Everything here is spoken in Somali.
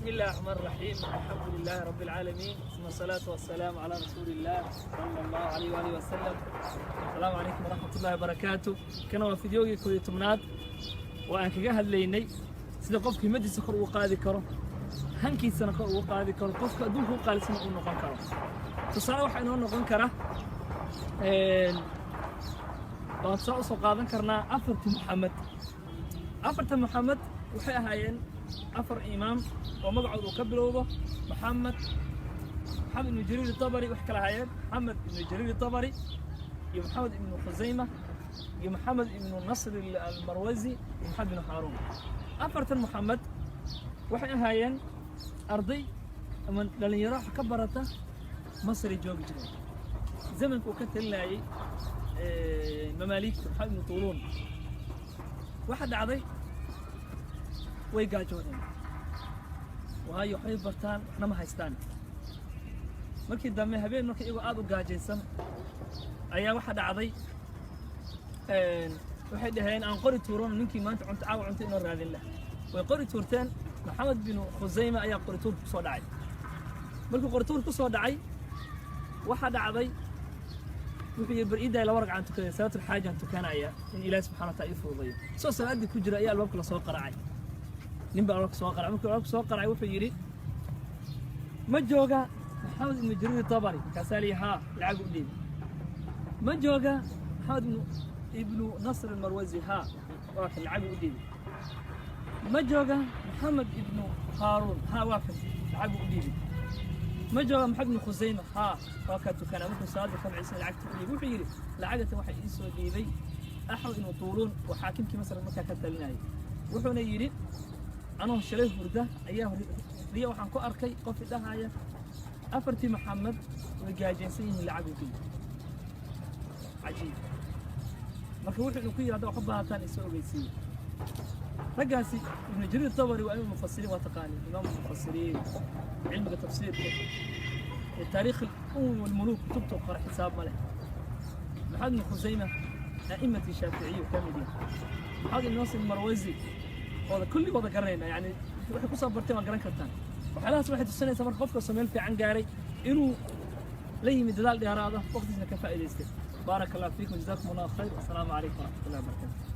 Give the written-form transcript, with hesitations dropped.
بسم الله الرحمن الرحيم، الحمد لله رب العالمين، ثم الصلاة والسلام على رسول الله صلى الله عليه وآله وسلم. السلام عليكم ورحمة الله وبركاته. Kana waa fideogii 11aad oo aan kaga hadlaynay sida qofka himadiisa kor ugu qaadi karo, hankiisana kor ugu qaadi karo, qofka adduunka u qaalisana uu noqon karo. Tusaale waxaa inoo noqon kara, waan tusaale usoo qaadan karnaa afartii Muxamed. Afarta Muxamed waxay ahaayeen afar imaam oo magacooda uu ka bilowdo Maxamed, Maxamed ibnu Jariir Tabari. Wax kala ahaayeen Maxamed ibnu Jariir Tabari iyo Maxamed ibnu Khusayma iyo Maxamed ibnu Nasr Almarwazi iyo Maxamed ibnu Haaruun. Afartan Muxamed waxay ahaayeen arday ama dhalinyaro wax ka barata Masray joogi jireen zamanka uu ka talinayay Mamaaliigta Maxamed ibnu Tuuluun. Waxa dhacday, way gaajoodeen, waayo waxbay bartaan, waxna ma haystaan. Markii dambe habeen marka iyagoo aad u gaajaysan ayaa waxa dhacday, waxay dhaheen, "Aan qori tuurano, ninkii maanta cunto, caawa cunto inoo raadin lah." Way qori tuurteen. Maxamed binu Khusayma ayaa qori tuurka ku soo dhacay. Markuu qori tuurka ku soo dhacay, waxaa dhacday, wuxuu yidhi, "Bar iidaay, laba ragcaan tukaday, salaatul xaajaan tukanaya in Ilaahi subxana wa taala ii fududayo." Soo salaaddii ku jira ayaa albaabka lasoo qaracay. Nin baa albaabka soo qaracay. Markuu albaabka soo qaracay, wuxuu yidhi, "Ma jooga Maxamed ibnu Jariir Tabari?" Markaasaa liyi, "Haa." Lacag u dhiibay. "Ma jooga Maxamed ibnu Nasr Almarwazi?" "Haa, waa kan." Lacag u dhiibay. "Ma jooga Maxamed ibnu Haaruun?" "Haa, waa kan." Lacag u dhiibay. "Ma jooga Maxamed ibnu Khusayma?" "Haa, waa kaa." Tukanaa. Markuu salaada ka bacaysa, lacagta u dhiibay. Wuxuu yidhi, "Lacagatan waxaa ii soo dhiibay Axmed ibnu Tuuluun oo xaakimkii Masar markaa ka talinayay. Wuxuuna yidhi, anoo shalay hurda ayaa riya waxaan ku arkay qof idhahaya, afartii Maxamed way gaajaysan yihiin, lacag u geey." Cajiib. Marka wuxuu ku yidhi, "Hadda wax u baahataan, isoo ogeysiiye." Raggaasi, Ibnu Jariir Tabari waa imaam mufasiriin, waa taqaaniin, imaam mufasiriin, cilmiga tafsiirka ee taariikh al-umam walmuluuk kutubta qora xisaab ma leh. Maxamed ibnu Khusayma a'imati Shaaficiyu ka mid yahay. Maxamed ibn Nasr Marwazi ooda kulligooda garanayna, yani waxay kusoo barteen waa garan kartaan. Waxyaalahaas waxay tusinaysaa marka qofka soo meel fiican gaaray inuu la yimid dadaal dheeraada, waqtiisna ka faa'iidaystay. Baaraka Allah fiikum, jazaakum Allah khayr, wasalaamu calaykum waraxmat ullahi wabarakatu.